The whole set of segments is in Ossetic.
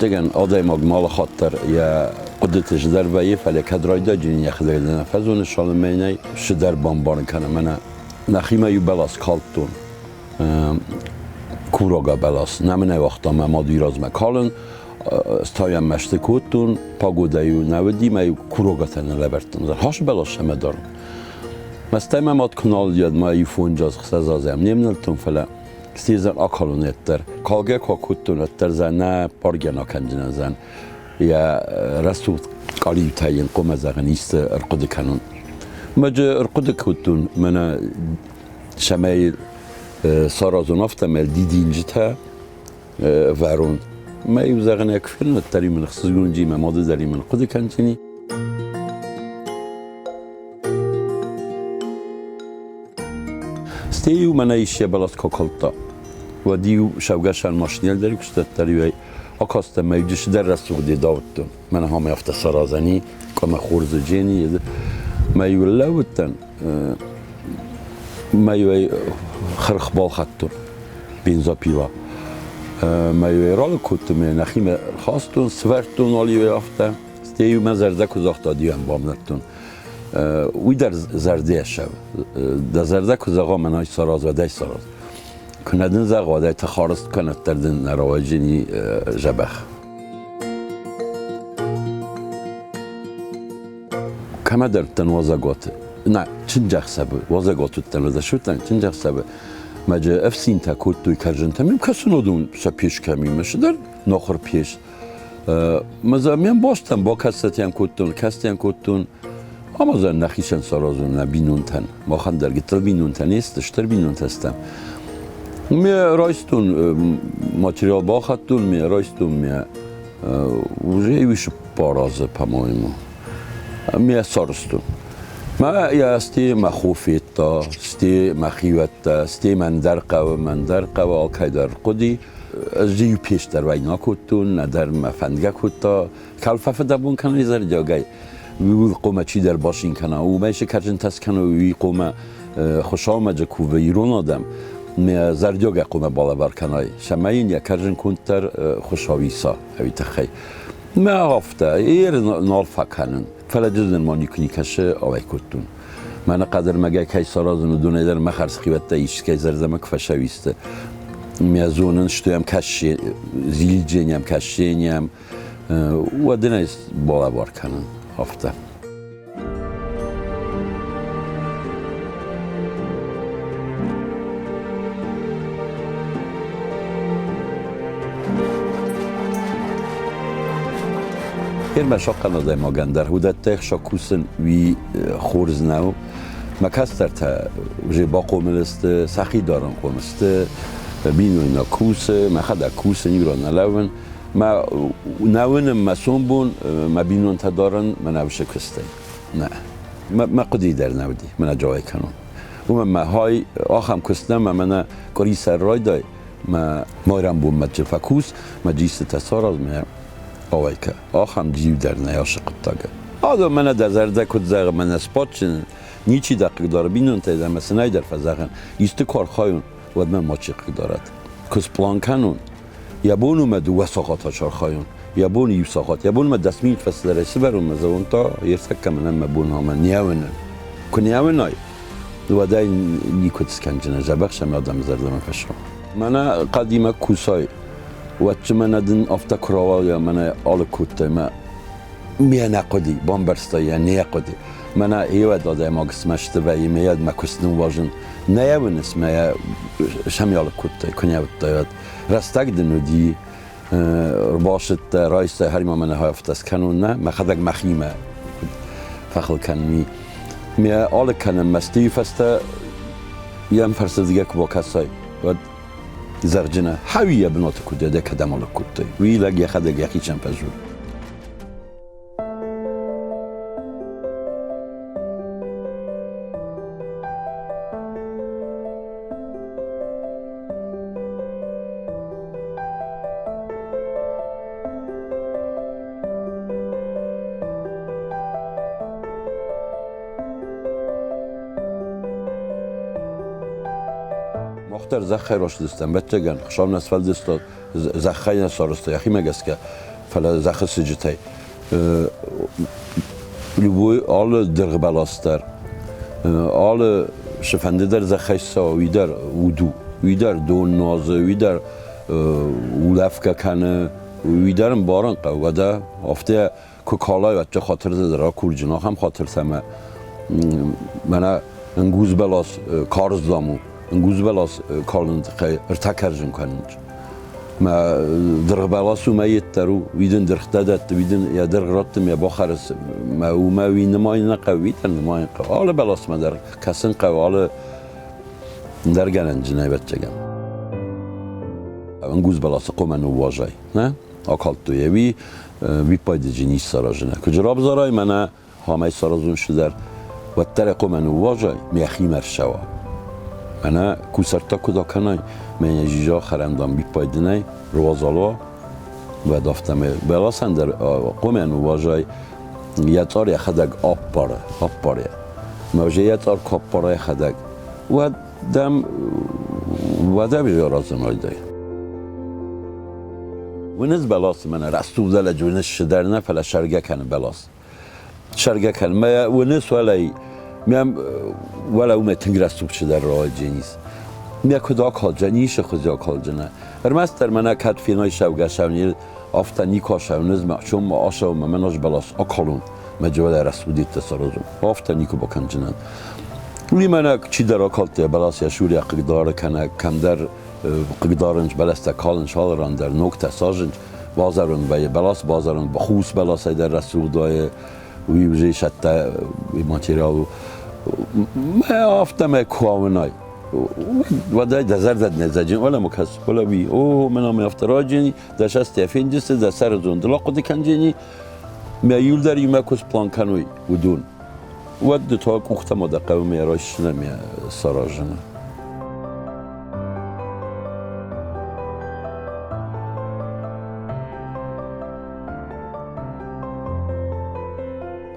Ӕвӕццӕгӕн, адӕймаг ма алы хатт дӕр йӕ хъуыдыты зыдӕр вӕййы, фӕлӕ кӕд райдайджын йӕхӕдӕг нӕ фӕзоны, цалынмӕ йын ӕй цыдӕр бамбарын кӕна. Мӕнӕ нӕхимӕ иу бӕлас калдтон, курага бӕлас. Нӕ мын ӕй уагъта мӕ мад уый размӕ калын. Ӕз та йӕм мӕсты кодтон, погодӕ-иу нӕ уыди, мӕ-иу курагатӕ нӕ лӕвӕрдтон. Хас бӕлас сӕмӕ дарын. Мӕстӕй мӕ мад куы нал уыди, ма иу фондз аз, хсӕз азы ӕм не мнӕлдтон, фӕлӕ Стезен акалын ӕддӕр. Калгӕ куы акодтон, ӕддӕр дзы нӕ паргӕ акӕндзынӕн зӕн. Йӕ рӕсугъд къалиутӕ йын хъуамӕ зӕгъын исты ӕрхъуыды кӕнон. Мӕджы ӕрхъуыды кодтон, мӕнӕ цӕмӕй саразон афтӕ, мӕ дидинджытӕ вӕрон. Мӕ иу зӕгъын, куы фенон, ӕддӕр мын ӕхсызгон мӕ мады дӕр мын хъуыды кӕндзӕни. Стӕй-иу мӕнӕ исчи бӕлас куы акалдта, уӕд-иу сӕвгӕсӕн машинӕйыл дӕр куыстӕттӕ-иу ӕй акастӕн мӕ иу дӕр рӕсугъдӕй давдтон. Мӕнӕ ам афтӕ саразӕни, къуымы хорз джени. Мӕ-иу лӕууыдтӕн, мӕ-иу ӕй хырх балхӕдтон, бензопила. Мӕ-иу ӕй ралыг кодтон, мӕ нӕхимӕ рхастон, сывӕрдтон алиуӕй афтӕ. Стӕй-иу мӕ зӕрдӕ куы загъта, диван бамнадтон. Уый дӕр зӕрдӕ сӕв. Дӕ зӕрдӕ куы зӕгъа, мӕнӕй сараз, уӕдӕй сараз. Куы нӕ дын зӕгъа, уӕдӕй тыхарызт кӕнӕддӕр дын нӕ рауайдзӕни дзӕбӕх. Кӕмӕдӕрдтӕн уазӕгуаты. Нӕ, чындзӕхсӕвы уазӕгуат уыдтӕн, ӕз уыдтӕн чындзӕхсӕвы. Мӕджы ӕфсинтӕ кодтой кӕрдзынтӕ. Мем кӕсын уыдон сӕ пеш кӕм и, мӕ нохыр пеш. Мӕ бостӕн бакӕсӕтӕн кодтон, кӕстӕн кодтон. Ӕма зӕн нӕхицӕн саразун нӕ бийнонтӕн. Махӕн дӕр гыццыл бийнонтӕ не сты, стыр бийнонтӕ стӕм. Ме райстон материал бахаттон, ме райстон ме уже иу разы, по-моему. Ме сарӕзтон. Мӕ йӕ сте мӕ хо федта, сте мӕ хиуӕттӕ, сте мӕн дӕр хъӕуы, мӕн дӕр хъӕуы алкӕй дӕр хъуыди. Ӕз иу пеш дӕр вӕй нӕ кодтон, нӕдӕр мӕ фӕндгӕ кодта. Кал фӕфыдӕбон кӕнын зӕрдиагӕй. Уый хъуамӕ чидӕр басин кӕна, уымӕй цы кӕрдзынтӕ скӕна, уый хъуамӕ Хуыцаумӕ дзы кувы ирон адӕм. Мӕ зӕрдиагӕй хъуамӕ балӕвар кӕнай, цӕмӕй йын йӕ кӕрдзын конд дӕр Хуыцау иса, ӕви тыххӕй. Мӕ афтӕ, ер нал фӕкӕнын, фӕлӕ ды нырма никуы никӕсы ауӕй кодтон. Мӕнӕ хъӕдӕрмӕгӕй кӕй саразын, уыдонӕй дӕр мӕ хӕрзхъиуӕттӕ искӕй зӕрдӕмӕ куы фӕцӕуисты. Мӕ зонын, что йӕм кӕссе, зилдженӕм, кӕссенӕм, уӕд ын ӕй балӕвар кӕнын афтӕ. Érme sokan адӕймагӕн дӕр уыдӕттӕ сӕ кусын уый хорз нӕу. Мӕ кӕстӕртӕ уже бахъомыл сты, сӕхи дарынхъом сты, бинойнаг кусы, мӕхӕдӕг кусын, иу ран нӕ лӕууын. Мӕ нӕ уынын мӕ сомбон, мӕ бинонтӕ дарын мӕ нӕ куыстӕй. Нӕ. Мӕ хъуыди дӕр нӕ уыди, мӕнӕ джауай кӕнон. Уымӕн мӕ хай ахӕм куыст нӕ, мӕ мӕнӕ къуырисӕр райдай, мӕ майрӕмбонмӕ фӕкус, мӕ джистытӕ сараз, мӕ ауай кӕ. Ахӕм джиу дӕр нӕ ацы хъуыддагӕн. Адон мӕнӕ дӕ зӕрдӕ куыд зӕгъы, мӕнӕ сбадджын, ничи дӕ хъыгдары бинонтӕй дӕр ӕмӕ сын ӕй дӕр фӕзӕгъын, исты куы архайон, уӕд мӕ мачи хъыгдарӕд. Куы сплан кӕнон, йӕ бон у мӕ дыууӕ сахат ацархайон, йӕ бон иу сахат, йӕ бон мӕ 10 минут фӕстӕдӕр сывӕрон мӕ зӕгъон та, ӕртӕккӕ мӕнӕн мӕ бон ӕмӕ не уынын. Куы не уынай, уӕд ӕй никуыд скӕндзынӕ, дзӕбӕх сӕм адӕмы зӕрдӕмӕ фӕцӕуы. Мӕнӕ хъӕдимӕ кусай, уӕд мӕнӕ дын афтӕ куы рауайа, мӕнӕ алыг кодтай мӕ ме нӕ хъуыди, бамбӕрстай йӕ, не хъуыди. Мӕнӕ еуӕд адӕймаг смӕсты вӕййы, ме йӕд мӕ куыст ныууазын. Нӕ йӕ уыныс, мӕ йӕ сӕм алыг кодтай, куы нӕ уыдтай, уӕд. Рӕстӕг дын уыди, ӕрбацыдтӕ, райстай, хӕримӕ мӕнӕ афтӕ скӕнон нӕ, мӕхӕдӕг мӕхимӕ фӕхыл кӕнын. Ме алыг кӕнӕм мӕстыйы фӕстӕ йӕм фӕрсырдыгӕй куы бакӕсай, уӕд зӕгъджынӕ, хауи йӕ бынаты куыд дӕ, кӕдӕм алыг кодтай. Уый лӕг йӕхӕдӕг йӕхицӕн фӕзуы. Мах дӕр зӕххӕй растдыстӕм, ӕвӕццӕгӕн, Хуыцау нӕ сфӕлдыста, зӕххӕй нӕ сарӕзта йӕхимӕ гӕсгӕ. Фӕлӕ зӕххы сыджытӕй любой алы дыргъбӕлас дӕр, алы цыфӕнды дӕр зӕххӕй ссӕуа, уый дӕр уд у. Уый дӕр дон нуазы, уый дӕр улӕфгӕ кӕны, уый дӕр ӕмбарын хъӕуы. Уӕдӕ афтӕ куы калай, уӕд хатыр дзы ракурджын, ахӕм хатыртӕ ӕмӕ мӕнӕ ӕнгуз бӕлас карз дам у, ӕнгуз бӕлас калыны тыххӕй ӕртӕ кӕрзын кӕнынц. Мӕ дыргъбӕлас уымӕ йеддӕр у, уый дын дыргътӕ дӕтты, уый дын йӕ дыргъ радты, йӕ бахӕрыс. Мӕ уымӕ уый нымайын нӕ хъӕуы, уый дӕр нымайын хъӕуы. Алы бӕласмӕ дӕр кӕсын хъӕуы, алы ӕндӕр гӕнӕнджын, ӕвӕццӕгӕн. Ӕнгуз бӕласы хъуамӕ ныууазай, нӕ? Акалдтой ӕви виппайдыджы ницы саразынӕ. Куы рабзарай, мӕнӕ хамӕй саразун сидӕр, уӕддӕр ӕ хъуамӕ ныууазай, мӕхимӕ рцӕуа. Мӕнӕ кусӕрттаг куыд акӕнай, мӕнӕ жижа хӕрӕндам виппайдынӕй руазала, уӕд афтӕмӕй бӕласӕн дӕр хъуамӕ ныууазай, йӕ цъар йӕхӕдӕг аппары, аппары. Мӕ уже йӕ цъар куы аппара йӕхӕдӕг, уӕд дӕм уӕдӕ аразын райдай. Уыныс бӕласы мӕнӕ рӕсугъд лӕджы уыныс цыдӕр нӕ, фӕлӕ сӕргӕ кӕны бӕлас. Сӕргӕ кӕны. Мӕ уыныс уӕлӕй, мӕ уӕлӕ уымӕй тынг рӕсугъд цыдӕр рауайдзӕнис. Мӕ куыд акалдзӕн, ницы хуызы акалдзынӕ. Ӕрмӕстдӕр мӕнӕ кӕд феной сӕвгӕ сӕвнил, афтӕ никуы асӕуыныз мӕ сом ма асӕуын, мӕ мӕн ӕз бӕлас акалон, мӕ уӕлӕ рӕсугъдидтӕ саразон. Афтӕ никуы бакӕндзынӕн. Уый мӕнӕ чидӕр акалдта йӕ бӕлас йӕ сурӕ хъыгдары кӕнӕ кӕмдӕр хъыгдарынц, бӕлӕстӕ калынц алы ран дӕр, ногтӕ садзынц, базарон вӕййы бӕлас, базарон хус бӕласӕй дӕр рӕсугъд вӕййы, уый уже сӕттӕ материал у. Мӕ афтӕмӕй куы ауынай, уӕдӕй дӕ зӕрдӕ не дзӕджын, уӕлӕ ма кӕс, уӕлӕ уый, о, мӕн ам афтӕ раджени, дӕ сӕстӕ фенджысты, дӕ сӕры зондыл ахъуыды кӕнджени, мӕ иулдӕр иумӕ куы сплан кӕной, уыдон. Уӕд ды та къухтӕ ма дӕ хъӕуы мӕ райсынӕ мӕ саразыны.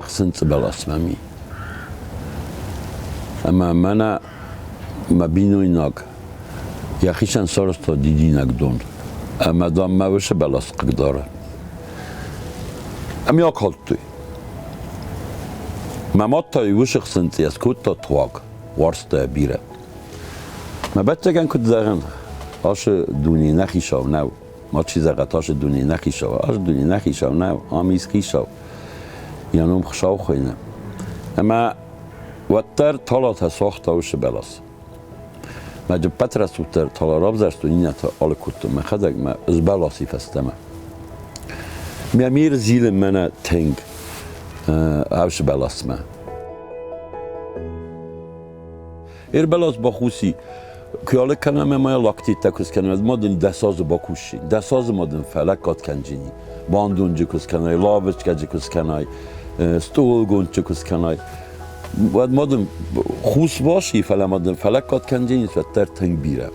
Хсынцъы бӕласмӕ ми. Ӕмӕ мӕнӕ мӕ бинойнаг йӕхицӕн сарӕзта дидинӕгдон ӕмӕ, дам, мӕ уыцы бӕлас хъыгдары. Ӕмӕ акалдтой. Мӕ мад та уыцы хсынцъыйӕ скодта туаг, уарзта йӕ бирӕ. Мӕ бӕттӕгӕн куыд зӕгъын, ацы дуне нӕ хицау нӕу. Мачи зӕгъӕт, ацы дуне нӕ хицау, ацы дуне нӕ хицау нӕу, ам ис хицау. Йӕ ном Хуыцау хуыйны. Ӕмӕ уӕддӕр талатӕ сагъта уыцы бӕлас. Мӕ ӕппӕт рӕсугъддӕр тала равзӕрстон, иннӕтӕ алыг кодтон мӕхӕдӕг, мӕ ӕз бӕласи фӕстӕмӕ. Мӕ мир зилы мӕнӕ тынг ӕвсы бӕласмӕ. Ӕрбӕлас бахуси, куы алыг кӕнӕм ӕмӕ лактиттӕ куы скӕнӕм, ма дын 10 азы бакусси, 10 азы ма дын фӕлӕггад кӕнджини. Бандонджы куы скӕнай, лавочкӕджы куы скӕнай, стъолгондджы куы скӕнай. Уӕд ма дын хус баси, фӕлӕ ма дын фӕлӕггад кӕнджини, уӕддӕр тынг бирӕ.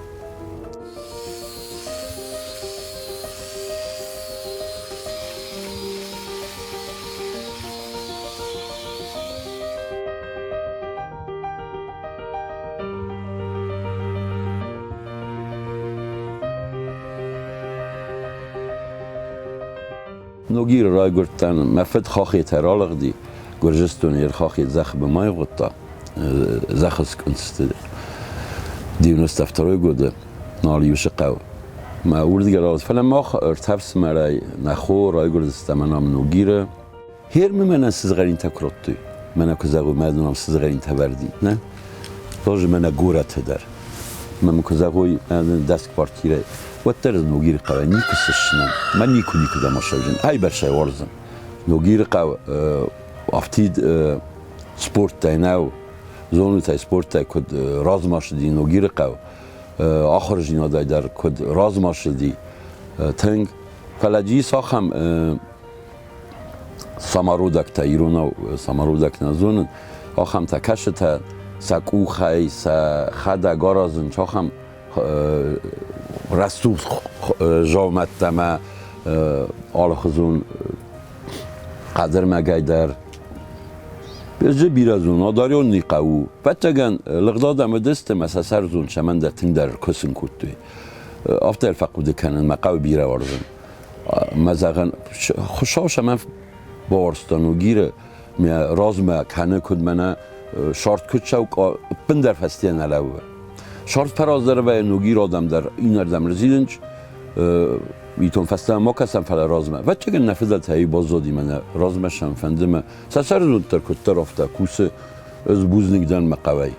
Ногиры райгуырдтӕн, мӕ фыд Хахетӕ ралыгъди, Гуырдзыстоны Ерхахет зӕххы бын аивгъуыдта, зӕххы скъуындзты 92 годы нал иусы хъӕу. Мӕ уырдыгӕй ралыгъд, фӕлӕ мах ӕртӕ ӕфсымӕрӕй нӕ хо райгуырдыстӕм ӕмӕ нӕм Ногиры. Хермы мӕнӕн сызгъӕринтӕ куы радтой, мӕнӕ куы зӕгъой, мӕ нам сызгъӕринтӕ вӕрди, нӕ? Тоже мӕнӕ горӕты дӕр. Мӕ куы зӕгъой, 10 квартирӕ, уӕддӕр ӕз Ногиры хъӕуӕй никуы сысдзынӕн. Мӕн никуы никуыдӕм ацӕудзӕн. Ай бӕрцӕй уарзын. Ногиры хъӕу афтид спорттӕй нӕу, зонутӕй спорттӕй куыд размӕ цыди Ногиры хъӕу, ахуырдзинадӕй дӕр куыд размӕ цыди тынг. Фӕлӕ ис ахӕм самородӕгтӕ, иронау самородӕг нӕ зонын, ахӕмтӕ кӕсытӕ сӕ къухӕй, сӕ хӕдӕг аразынц ахӕм рӕсугъд дзаумӕттӕ ӕмӕ алыхуызон хъӕдӕрмӕгӕй дӕр. Ӕз бирӕ зонын, Адарён ни хъӕуы. Ӕвӕццӕгӕн, лыгъд адӕм уыдысты ӕмӕ сӕ сӕр зонд цӕмӕндӕр тынгдӕр ӕркусын кодтой. Афтӕ фӕхъуыды кӕнын, мӕ хъӕуы бирӕ уарзын. Мӕ зӕгъӕн, Хуыцау сӕмӕ бауарзта Ногиры, мӕ размӕ кӕны, куыд мӕнӕ сарт куыд цӕуы, ӕппындӕр фӕстейӕ нӕ лӕууы. Сарт фӕраздӕр вӕййы Ногир адӕм дӕр иннӕрдӕм рзилынц, итон фӕстӕмӕ ма кӕсӕм, фӕлӕ размӕ. Ӕвӕццӕгӕн нӕ фыдӕлтӕй баззади мӕнӕ размӕ сӕм фӕнды мӕ сӕ сӕрызонд дӕр куыддӕр афтӕ кусы, ӕз бузныг дӕн мӕ хъӕуӕй.